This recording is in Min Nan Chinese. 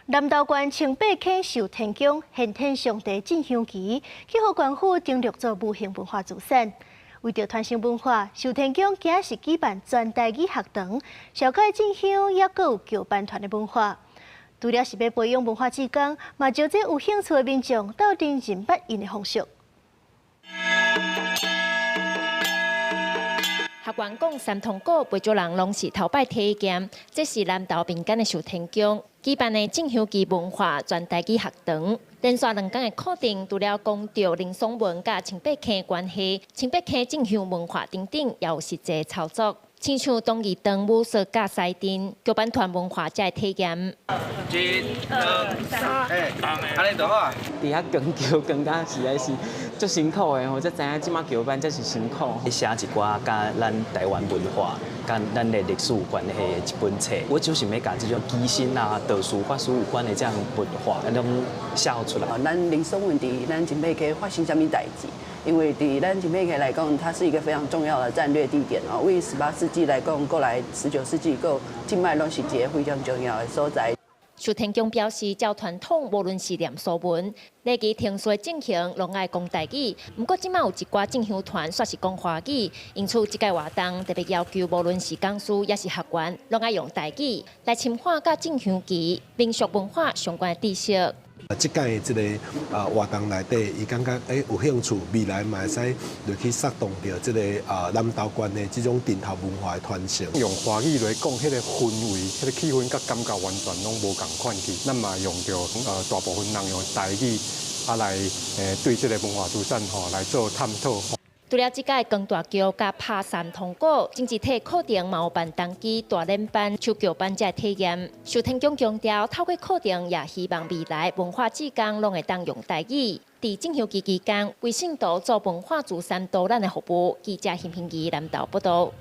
南投縣清白溪壽天宮玄天上帝進香旗，去予縣府登錄做無形文化資產。為著傳承文化，壽天宮今仔日舉辦全台語學堂，紹介進香，猶閣有轎班團的文化。除了是欲培養文化志工，嘛招這有興趣的民眾鬥陣認捌𪜶的風俗。學員講三通鼓，袂少人攏是頭擺體驗。這是南投民間的壽天宮舉辦的進香旗文化全台語學堂。連續兩工的課程，除了講著林爽文佮清白溪關係、清白溪進香文化等等，也有實際操作，親像東義堂武術佮獅陣、轎班團文化才會體驗。一、二、三，按呢就好。佇遐扛轎扛甲實在是足辛苦的吼，才知影這馬轎班才是辛苦。寫一寡佮咱台灣文化、佮咱的歷史有關係的一本冊，我就是欲共這種乩身啊、道士、法師有關的這樣文化，攏寫出來。咱林爽文佇咱清白溪發生啥物代誌？因為佇咱清白溪來講，它是一個非常重要的戰略地點哦。為18世紀來講，過來19世紀，閣這擺攏是一個非常重要的所在。壽天宮表示，照傳統，無論是念呪文、禮儀程序進行，攏愛講台語。毋過，這馬有一寡進香團煞是講華語，因此這屆活動特別要求，無論是講師抑是學員，攏愛用台語來深化佮進香旗民俗文化相關的知識。這屆的這個活動內底，伊感覺有興趣，未來嘛會使入去策動著這個南投縣的這種陣頭文化的傳承。用華語來講，彼個氛圍、彼個氣氛佮感覺完全攏無仝款去。咱嘛用著大部分人用台語來對這個文化資產吼來做探討。除了這屆扛大轎佮拍三通鼓，整一體課程嘛有辦童乩、大練班、手轎班這體驗。壽天宮強調，透過課程也希望未來文化志工攏會當用台語。佇進香旗期間，為信徒做文化資產導覽的服務。記者邢平儀南投報導。